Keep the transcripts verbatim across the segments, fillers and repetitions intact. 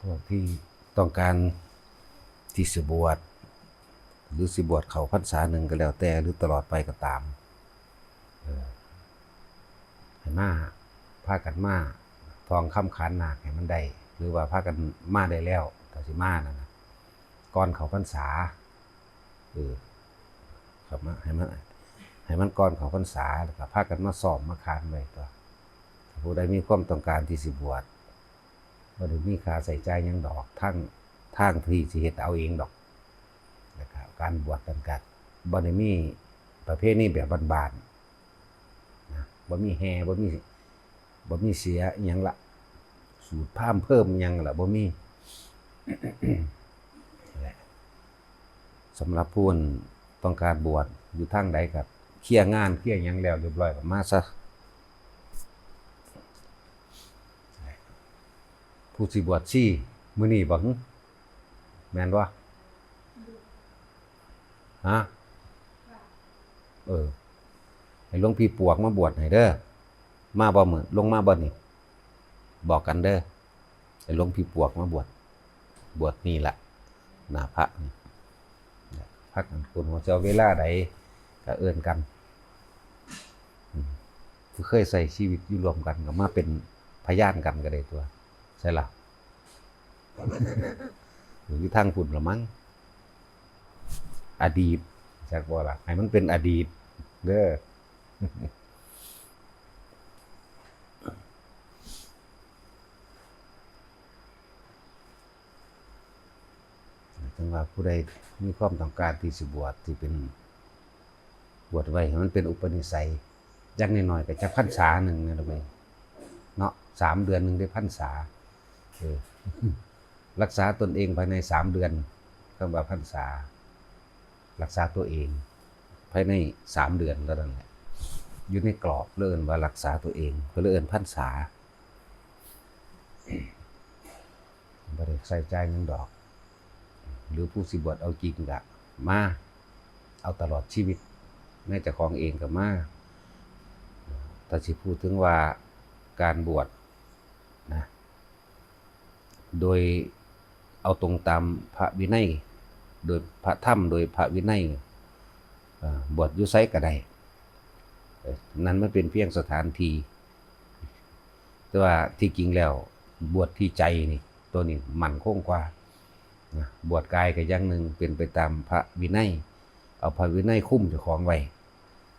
พวกที่ต้องการที่สิบวช หรือสิบวชเข้าพรรษาหนึ่งก็แล้วแต่ หรือตลอดไปก็ตาม เออ ให้มา พากันมาท่องคำขานนาคให้มันได้ หรือว่าพากันมาได้แล้ว ถ้าสิมานั่นนะ ก่อนเข้าพรรษา เออ ครับ มา ให้มัน ให้มันก่อนเข้าพรรษา แล้วก็พากันมาซ้อมมาขานไว้ตัว ถ้าผู้ใดมีความต้องการที่สิบวช บ่ได้มีค่าใช้จ่ายหยังดอก ทาง ทางที่สิเฮ็ดเอาเองดอก แล้วก็การบวชกันก็บ่ได้มีประเพณีแบบบ้านๆ นะ บ่มีแห่ บ่มี บ่มีเสียอิหยังละ สูตรพราหมณ์เพิ่มอิหยังละ บ่มี นั่นแหละ สำหรับผู้ต้องการบวชอยู่ทางใดก็เคลียร์งานเคลียร์หยังแล้วเรียบร้อยก็มาซะ ผู้สิบวชชีมื้อนี้บ่หึ แม่นบ่ ฮะ เออ ให้หลวงพี่ปวกมาบวชให้เด้อ มาบ่มื้อ ลงมาบ่นี่ บอกกันเด้อ ให้หลวงพี่ปวกมาบวช บวชนี่ละ หน้าพระนี่ พากันโกนหัว สิเอาเวลาใดก็เอิ้นกัน อืม ผู้เคยใช้ชีวิตอยู่ร่วมกันก็มาเป็นพยานกันก็ได้ตัว ใช่ล่ะ อยู่ทางพุ้นละมั้ง อดีต จักบ่ล่ะ ให้มันเป็นอดีตเด้อ จั่งว่าผู้ใดมีความต้องการที่สิบวช ที่เป็น บวชไว้ให้มันเป็นอุปนิสัย อย่างน้อยๆก็จักพรรษาหนึ่งนะลูกเอ้ย เนาะ สามเดือนหนึ่งได้พรรษา เออ รักษาตนเองภายในสามเดือน คำว่าพรรษา รักษาตัวเอง ภายในสามเดือนเท่านั้นแหละ อยู่ในกรอบ เพิ่นเอิ้นว่ารักษาตัวเอง เพิ่นเลยเอิ้นพรรษา บ่ได้ใช้จ่ายหยังดอก หรือผู้สิบวชเอาจริงก็มา เอาตลอดชีวิต แม้เจ้าของเองก็มา ถ้าสิพูดถึงว่าการบวชนะ โดยเอาตรงตามพระวินัย โดยพระธรรม โดยพระวินัย เอ่อ บวชอยู่ไสก็ได้ เอ่อ นั่นมันเป็นเพียงสถานที่ แต่ว่าที่จริงแล้วบวชที่ใจนี่ ตัวนี้มั่นคงกว่านะ บวชกายก็อย่างหนึ่ง เป็นไปตามพระวินัย เอาพระวินัยคุมเจ้าของไว้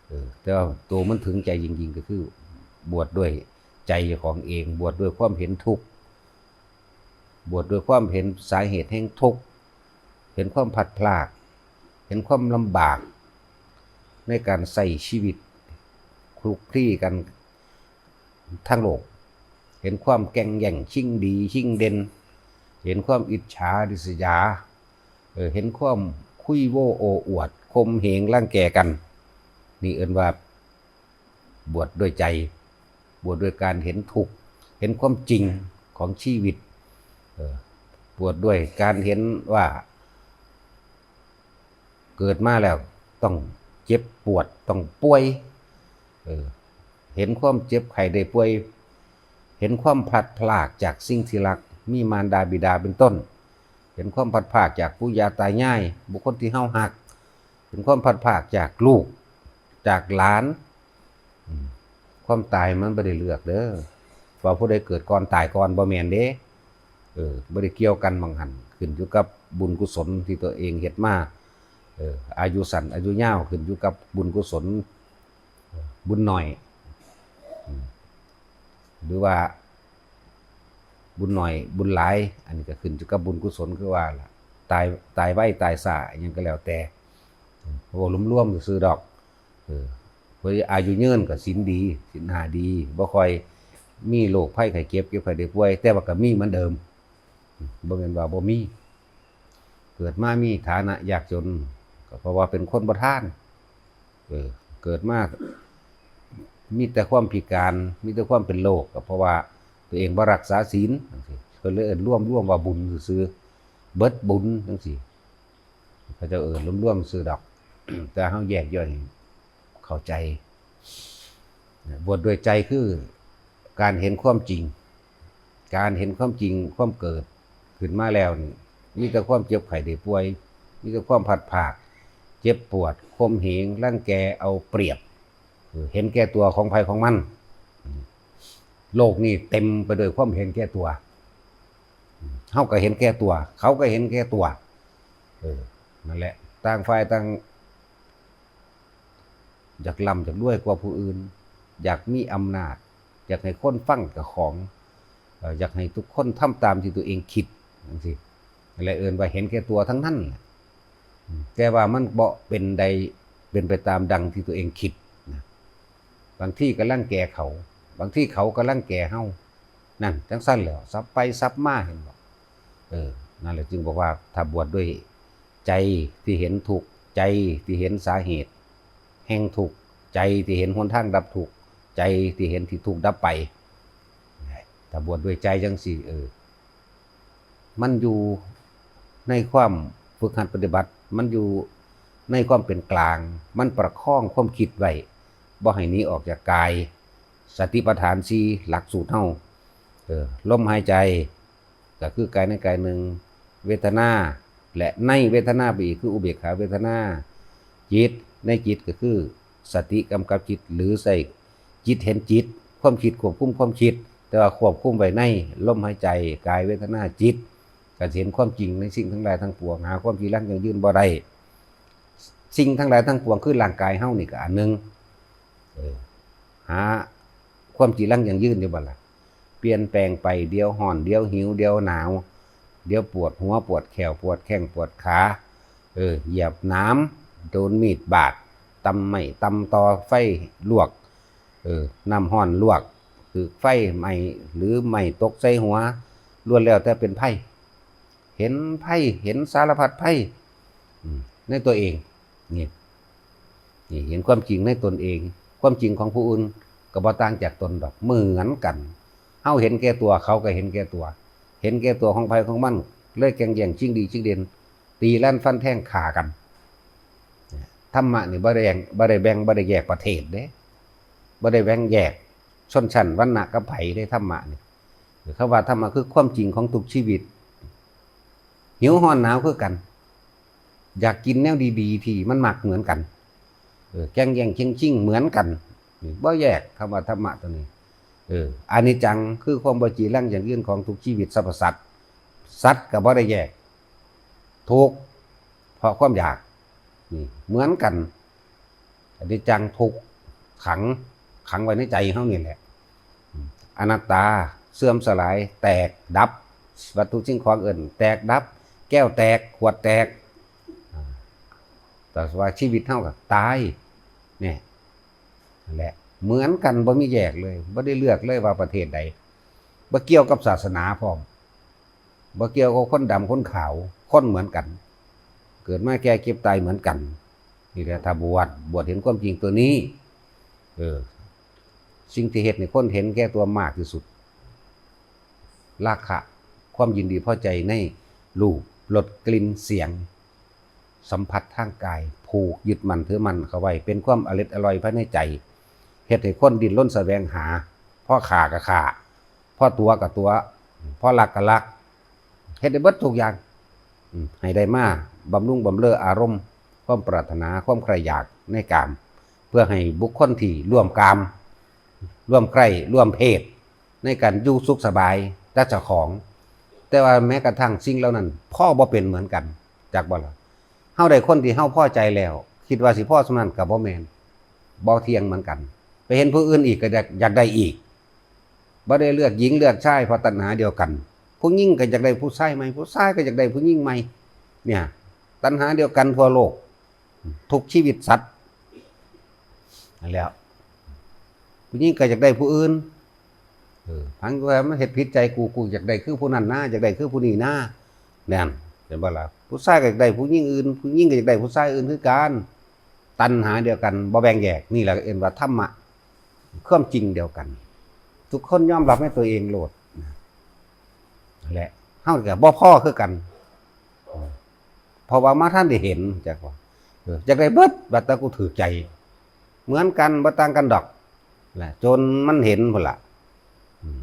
เออ แต่ว่าตัวมันถึงใจจริงๆ ก็คือ บวชด้วยใจเจ้าของเอง บวชด้วยความเห็นทุกข์ บวชด้วยความเห็นสาเหตุแห่งทุกข์ เห็นความพลัดพราก เห็นความลำบาก ในการใช้ชีวิตคลุกคลีกันทางโลก เห็นความแก่งแย่งชิงดีชิงเด่น เห็นความอิจฉาริษยา เออ เห็นความคุยโว้โอ้อวด ข่มเหงรังแกกัน นี่เอิ้นว่าบวชด้วยใจ บวชด้วยการเห็นทุกข์ เห็นความจริงของชีวิต เออ บวชด้วยการเห็นว่า เกิดมาแล้วต้องเจ็บปวด ต้องป่วย เออ เห็นความเจ็บไข้ได้ป่วย เห็นความพลัดพรากจากสิ่งที่รัก มีมารดาบิดาเป็นต้น เห็นความพลัดพรากจากปู่ย่าตายาย บุคคลที่เฮาฮัก เห็นความพลัดพรากจากลูก จากหลาน อืม ความตายมันบ่ได้เลือกเด้อ ว่าผู้ใดเกิดก่อนตายก่อน บ่แม่นเด้ เออ บ่ได้เกี่ยวกันหม่องหั่น ขึ้นอยู่กับบุญกุศลที่ตัวเองเฮ็ดมา เออ อายุสั้นอายุยาวขึ้นอยู่กับบุญกุศล เออ บุญน้อย อืม หรือว่าบุญน้อยบุญหลาย อันนี้ก็ขึ้นอยู่กับบุญกุศลคือว่าล่ะ ตาย ตายไวตายช้าอิหยังก็แล้วแต่ เว้ารวมๆซื่อๆดอก เออ เพิ่นอายุยืนก็ศีลดี ศีลห้าดี บ่ค่อยมีโรคภัยไข้เจ็บ เจ็บไข้ได้ป่วย แต่ว่าก็มีเหมือนเดิม บ่แม่นว่าบ่มี เกิดมามีฐานะยากจน ก็เพราะว่าเป็นคนบ่ทาน เออ เกิดมามีแต่ความพิการ มีแต่ความเป็นโรค ก็เพราะว่าตัวเองบ่รักษาศีลจั่งซี้ เพิ่นเลยเอิ้นรวมๆว่าบุญซื่อๆ เบิดบุญจั่งซี้ เขาเจ้าเอิ้นรวมๆซื่อดอก แต่เฮาแยกย่อยให้เข้าใจ บวชด้วยใจคือการเห็นความจริง การเห็นความจริง ความเกิด ขึ้นมาแล้วนี่ มีแต่ความเจ็บไข้ได้ป่วย มีแต่ความพลัดพราก เจ็บปวด ข่มเหง รังแก เอาเปรียบ เออ เห็นแก่ตัวของไผของมัน โลกนี้เต็มไปด้วยความเห็นแก่ตัว เฮาก็เห็นแก่ตัว เขาก็เห็นแก่ตัว เออ นั่นแหละ ต่างฝ่ายต่าง อยากร่ำอยากรวยกว่าผู้อื่น อยากมีอำนาจ อยากให้คนฟังเจ้าของ เอ่อ อยากให้ทุกคนทำตามที่ตัวเองคิด จั่งซี้ และเอิ้นว่าเห็นแก่ตัวทั้งนั้นแหละ อืม แต่ว่ามันบ่เป็นใด เป็นไปตามดังที่ตัวเองคิดนะ บางทีก็รังแกเขา บางทีเขาก็รังแกเฮา นั่น จั่งซั้นแหล้ว สับไปสับมา เห็นบ่ เออ นั่นแหละ จึงบอกว่า ถ้าบวชด้วยใจที่เห็นทุกข์ ใจที่เห็นสาเหตุแห่งทุกข์ ใจที่เห็นหนทางดับทุกข์ ใจที่เห็นที่ทุกข์ดับไป ถ้าบวชด้วยใจจั่งซี้ เออ มันอยู่ในความฝึกหัดปฏิบัติ มันอยู่ในความเป็นกลาง มันประคองความคิดไว้ บ่ให้หนีออกจากกาย สติปัฏฐานสี่ หลักสูตรเฮา เออ ลมหายใจ ก็คือกายในกายหนึ่ง เวทนา และในเวทนาไปอีก คืออุเบกขาเวทนา จิต ในจิตก็คือสติกำกับจิต หรือใช้จิตเห็นจิต ความคิดควบคุมความคิด แต่ว่าควบคุมไว้ในลมหายใจ กาย เวทนา จิต ก็สิเห็นความจริงในสิ่งทั้งหลายทั้งปวง หาความจีรังยั่งยืนบ่ได้ สิ่งทั้งหลายทั้งปวงคือร่างกายเฮานี่ก็อันหนึ่ง เออ หาความจีรังยั่งยืนอยู่บ่ล่ะ เปลี่ยนแปลงไป เดี๋ยวร้อน เดี๋ยวหิว เดี๋ยวหนาว เดี๋ยวปวดหัว ปวดแข้ว ปวดแข้ง ปวดขา เออ เหยียบหนาม โดนมีดบาด ตำไม้ ตำตอ ไฟลวก เออ น้ำร้อนลวก ถืกไฟไหม้ หรือไม้ตกใส่หัว ล้วนแล้วแต่เป็นภัย เห็นภัย เห็นสารพัดภัย อืม ในตัวเอง นี่ นี่เห็นความจริงในตนเอง ความจริงของผู้อื่นก็บ่ต่างจากตนดอก เหมือนกัน เฮาเห็นแก่ตัว เขาก็เห็นแก่ตัว เห็นแก่ตัวของไผของมัน เลยแก่งแย่งชิงดีชิงเด่น ตีลั่นฟันแทงฆ่ากัน ธรรมะนี่บ่ได้แบ่ง บ่ได้แบ่ง บ่ได้แยกประเภทเด้ บ่ได้แบ่งแยกชนชั้นวรรณะกับไผเด้ ธรรมะนี่ คำว่าธรรมะคือความจริงของทุกชีวิต หิวร้อนหนาวคือกัน อยากกินแนวดีๆ ที่มันมักเหมือนกัน เออ แก่งแย่งเคียงชิงเหมือนกัน นี่บ่แยก คำว่าธรรมะตัวนี้ เออ อนิจจังคือความบ่จีรังยั่งยืนของทุกชีวิตสรรพสัตว์ สัตว์ก็บ่ได้แยก ทุกข์เพราะความอยาก นี่เหมือนกัน อนิจจัง ทุกข์ ขัง ขังไว้ในใจเฮานี่แหละ อนัตตา เสื่อมสลาย แตก ดับ วัตถุสิ่งของเอิ้นแตกดับ แก้วแตก ขวดแตก แต่ว่าชีวิตเฮาก็ตาย เนี่ย นั่นแหละ เหมือนกัน บ่มีแยกเลย บ่ได้เลือกเลยว่าประเภทใด บ่เกี่ยวกับศาสนาพร้อม บ่เกี่ยวกับคนดำคนขาว คนเหมือนกัน เกิดมาแก่เจ็บตายเหมือนกัน นี่แหละ ถ้าบวช บวชเห็นความจริงตัวนี้ เออ สิ่งที่เฮ็ดให้คนเห็นแก่ตัวมากที่สุด ราคะ ความยินดีพอใจในรูป รส กลิ่น เสียง สัมผัสทางกาย ผูกยึดมั่นถือมั่นเข้าไว้ เป็นความอร็ดอร่อยภายในใจ เฮ็ดให้คนดิ้นรนแสวงหา พอฆ่าก็ฆ่า พอตั๋วก็ตั๋ว พอลักก็ลัก เฮ็ดได้เบิดทุกอย่าง อืม ให้ได้มาบำรุงบำเรออารมณ์ ความปรารถนา ความใคร่อยากในกาม เพื่อให้บุคคลที่ร่วมกาม ร่วมใคร่ ร่วมเพศ ในการอยู่สุขสบายแต่เจ้าของ แต่ว่าแม้กระทั่งสิ่งเหล่านั้น พอบ่เป็นเหมือนกัน จักบ่ล่ะ เฮาได้คนที่เฮาพอใจแล้ว คิดว่าสิพอส่ำนั้นก็บ่แม่น บ่เที่ยงเหมือนกัน ไปเห็นผู้อื่นอีกก็อยาก อยากได้อีก บ่ได้เลือกหญิงเลือกชาย เพราะตัณหาเดียวกัน ผู้หญิงก็อยากได้ผู้ชายใหม่ ผู้ชายก็อยากได้ผู้หญิงใหม่ เนี่ย ตัณหาเดียวกันทั่วโลก ทุกชีวิตสัตว์ นั่นแหละ ผู้หญิงก็อยากได้ผู้อื่น เออ พังว่ามันเฮ็ดผิดใจกู กูอยากได้คือผู้นั้นนะ อยากได้คือผู้นี้นะ นั่น เห็นบ่ล่ะ ผู้ชายก็อยากได้ผู้หญิงอื่น ผู้หญิงก็อยากได้ผู้ชายอื่นคือกัน ตัณหาเดียวกัน บ่แบ่งแยก นี่แหละเอิ้นว่าธรรมะ ความจริงเดียวกัน ทุกคนยอมรับในตัวเองโลด นั่นแหละ เฮาก็บ่พอคือกัน เพราะว่ามาทันได้เห็น จักว่า เออ อยากได้เบิด บัดแต่กูถืกใจ เหมือนกัน บ่ต่างกันดอก แหละ จนมันเห็นพุ้นล่ะ อืม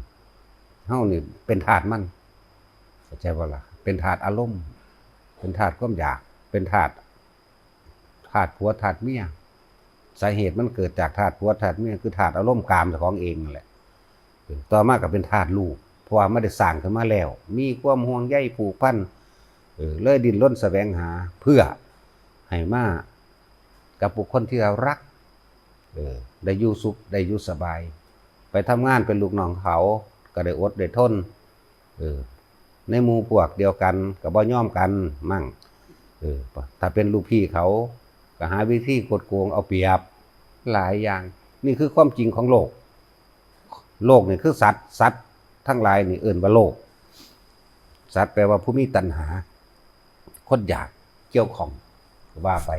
เฮานี่เป็นทาสมัน ใช่บ่ล่ะ เป็นธาตุอารมณ์ เป็นธาตุความอยาก เป็นธาตุ ธาตุผัวธาตุเมีย สาเหตุมันเกิดจากธาตุผัวธาตุเมีย คือธาตุอารมณ์กามเจ้าของเองนั่นแหละ เออ ต่อมาก็เป็นธาตุลูก เพราะว่ามันได้สร้างขึ้นมาแล้ว มีความห่วงใยผูกพัน เออ เลยดิ้นรนแสวงหา เพื่อให้มากับบุคคลที่เรารัก เออ ได้อยู่สุข ได้อยู่สบาย ไปทำงานเป็นลูกน้องเขา ก็ได้อดได้ทน เออ ในหมู่พวกเดียวกันก็บ่ยอมกันมั่ง เออ ถ้าเป็นลูกพี่เขา ก็หาวิธีคดโกงเอาเปรียบ หลายอย่าง นี่คือความจริงของโลก โลกนี่คือสัตว์ สัตว์ทั้งหลายนี่เอิ้นว่าโลก สัตว์แปลว่าผู้มีตัณหา คนอยากเกี่ยวข้อง ว่าไป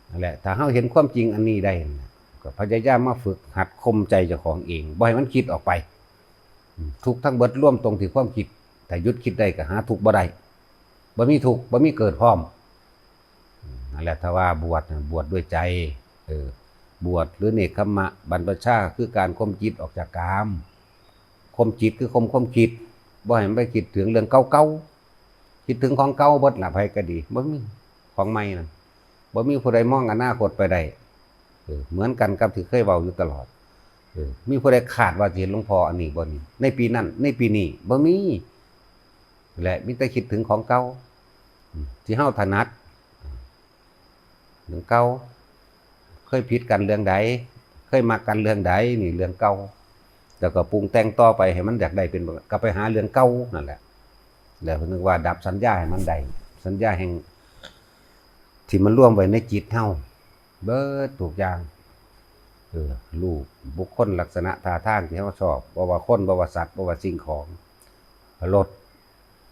นั่นแหละ ถ้าเราเห็นความจริงอันนี้ได้นะ ก็พยายามมาฝึกหัดข่มใจเจ้าของเอง บ่ให้มันคิดออกไป อืม ทุกข์ทั้งเบิดรวมตรงที่ความคิด ถ้าหยุดคิดได้ก็หาทุกข์บ่ได้ บ่มีทุกข์ บ่มีเกิดพร้อม อืม นั่นแหละ ถ้าว่าบวชน่ะ บวชด้วยใจ เออ บวชหรือเนกขัมมะ บรรพชา คือการข่มจิตออกจากกาม ข่มจิตคือข่มความคิด บ่ให้มันไปคิดถึงเรื่องเก่าๆ คิดถึงของเก่าเบิดล่ะ ไผก็ดี บ่มีของใหม่นั่น บ่มีผู้ใดมองอนาคตไปได้ เออ เหมือนกันกับที่เคยเว้าอยู่ตลอด เออ มีผู้ใดคาดว่าสิเห็นหลวงพ่ออันนี้บ่นี่ ในปีนั้น ในปีนี้ บ่มี และมีแต่คิดถึงของเก่า อืม ที่เฮาถนัด เรื่องเก่า เคยผิดกันเรื่องใด เคยมักกันเรื่องใด นี่เรื่องเก่า แล้วก็ปรุงแต่งต่อไปให้มันอยากได้เป็นแบบ ก็ไปหาเรื่องเก่านั่นแหละ แล้วนึกว่าดับสัญญาให้มันได้ สัญญาแห่ง ที่มันรวมไว้ในจิตเฮา เบิดทุกอย่าง เออ รูป บุคคล ลักษณะ ท่าทางที่เฮาชอบ บ่ว่าคน บ่ว่าสัตว์ บ่ว่าสิ่งของ รส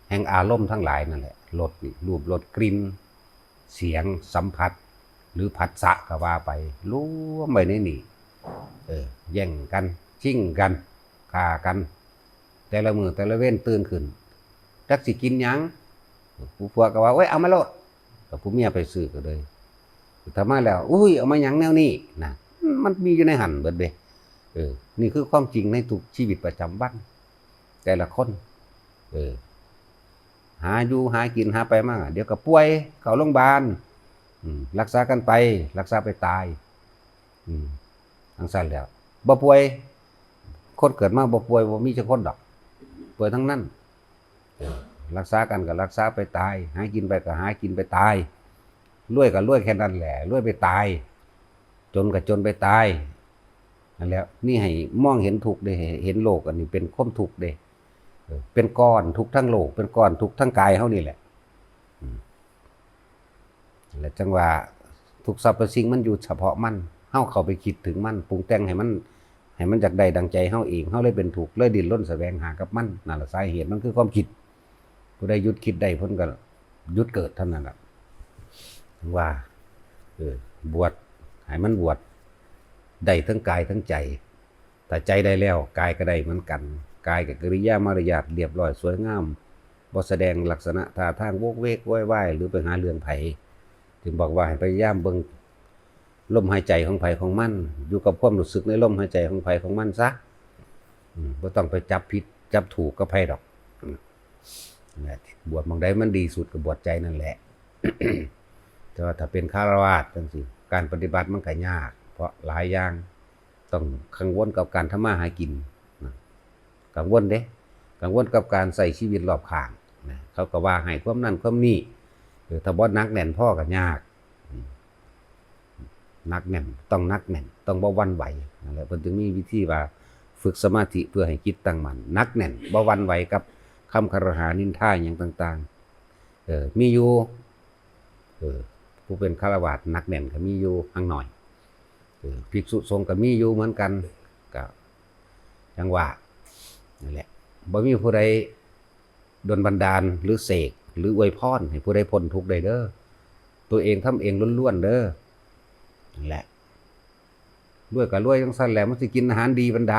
แห่งอารมณ์ทั้งหลายนั่นแหละ รสนี่ รูป รส กลิ่น เสียง สัมผัส หรือผัสสะก็ว่าไป รวมไว้ในนี่ เออ แย่งกัน ชิงกัน ฆ่ากัน แต่ละมื้อแต่ละเวรตื่นขึ้น จักสิกินหยัง ผู้ผัวก็ว่า โอ้ย เอามาโลด กับผู้เมียไปซื้อก็เลย ถ้ามาแล้ว อุ้ย เอามาหยังแนวนี้นะ มันมีอยู่ในหั่นเบิดเด้ เออ นี่คือความจริงในทุกชีวิตประจำวัน แต่ละคน เออ หาอยู่หากินหาไปมา เดี๋ยวก็ป่วย เข้าโรงพยาบาล อืม รักษากันไป รักษาไปตาย อืม จั่งซั้นแหล้ว บ่ป่วย คนเกิดมาบ่ป่วย บ่มีจักคนดอก ป่วยทั้งนั้น เออ รักษากันก็รักษาไปตาย หากินไปก็หากินไปตาย รวยก็รวยแค่นั้นแหละ รวยไปตาย จนก็จนไปตาย นั่นแหละ นี่ให้มองเห็นทุกข์เด้ ให้เห็นโลกอันนี้เป็นความทุกข์เด้ เออ เป็นก้อนทุกข์ทั้งโลก เป็นก้อนทุกข์ทั้งกายเฮานี่แหละ อืม และจั่งว่าทุกสรรพสิ่งมันอยู่เฉพาะมัน เฮาเข้าไปคิดถึงมัน ปรุงแต่งให้มัน ให้มันอยากได้ดังใจเฮาเอง เฮาเลยเป็นทุกข์ เลยดิ้นรนแสวงหากับมัน นั่นแหละสาเหตุมันคือความคิด ผู้ใดหยุดคิดได้เพิ่นก็หยุดเกิดเท่านั้นล่ะ ว่า เออ บวช ให้มันบวช ได้ทั้งกายทั้งใจ ถ้าใจได้แล้ว กายก็ได้เหมือนกัน กายก็กิริยามารยาทเรียบร้อยสวยงาม บ่แสดงลักษณะท่าทางโวกเวกโวยวาย หรือไปหาเรื่องไผ จึงบอกว่าให้พยายามเบิ่งลมหายใจของไผของมัน อยู่กับความรู้สึกในลมหายใจของไผของมันซะ อืม บ่ต้องไปจับผิดจับถูกกับไผดอก อืม นั่นแหละ บวชหม่องใดมันดีสุดก็บวชใจนั่นแหละ แต่ว่าถ้าเป็นฆราวาสจั่งซี้ การปฏิบัติมันก็ยาก เพราะหลายอย่าง ต้องกังวลกับการทำมาหากินนะ กังวลเด้ กังวลกับการใช้ชีวิตรอบข้างนะ เขาก็ว่าให้ความนั่นความนี่ เออ ถ้าบ่หนักแน่นพอก็ยาก อืม หนักแน่น ต้องหนักแน่น ต้องบ่หวั่นไหว นั่นแหละ เพิ่นจึงมีวิธีว่าฝึกสมาธิเพื่อให้จิตตั้งมั่น หนักแน่น บ่หวั่นไหวกับคำคารหานินทาหยังต่างๆ เออ มีอยู่ เออ ผู้เป็นฆราวาสหนักแน่นก็มีอยู่ห่างหน่อย เออ ภิกษุสงฆ์ก็มีอยู่เหมือนกัน ก็จั่งว่า นั่นแหละ บ่มีผู้ใดดลบันดาลหรือเสกหรืออวยพรให้ผู้ใดพ้นทุกข์ได้เด้อ ตัวเองทำเองล้วนๆเด้อ นั่นแหละ รวยก็รวยจั่งซั้นแหละ มันสิกินอาหารดีปานใด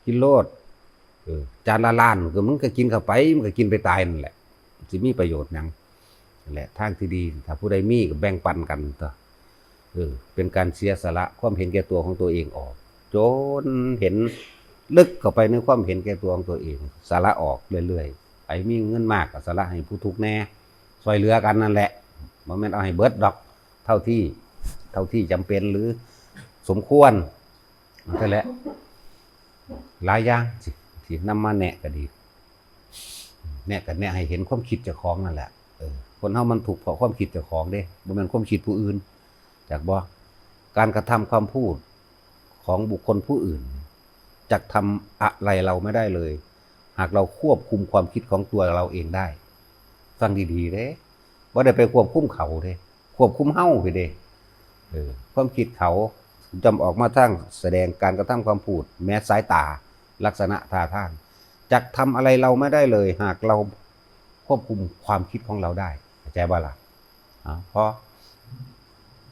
กินโลด เออ จานละล้านก็มันก็กินเข้าไป มันก็กินไปตายนั่นแหละ สิมีประโยชน์หยัง นั่นแหละ ทางที่ดี ถ้าผู้ใดมีก็แบ่งปันกันเถาะ เออ เป็นการเสียสละความเห็นแก่ตัวของตัวเองออก จนเห็นลึกเข้าไปในความเห็นแก่ตัวของตัวเอง สละออกเรื่อย ผมีเงินมากก็สละให้ผู้ทุกข์แหน่ ซ่อยเหลือกันนั่นแหละ บ่แม่นเอาให้เบิดดอก เท่าที่ เท่าที่จำเป็นหรือสมควร นั่นแหละ หลายอย่างสิ ที่นำมาแนะก็ดี แนะก็แนะให้เห็นความคิดเจ้าของนั่นแหละ เออ คนเฮามันทุกข์เพราะความคิดเจ้าของเด้ บ่แม่นความคิดผู้อื่น จักบ่ การกระทำความพูดของบุคคลผู้อื่น จักทำอะไรเราไม่ได้เลย หากเราควบคุมความคิดของตัวเราเองได้ ฟังดีๆเด้ บ่ได้ไปควบคุมเขาเด้ ควบคุมเฮาไปเด้ เออ ความคิดเขาย่อมออกมาทางแสดงการกระทำความพูด แม้สายตา ลักษณะท่าทาง จักทำอะไรเราไม่ได้เลย หากเราควบคุมความคิดของเราได้ เข้าใจบ่ล่ะ เอา พอ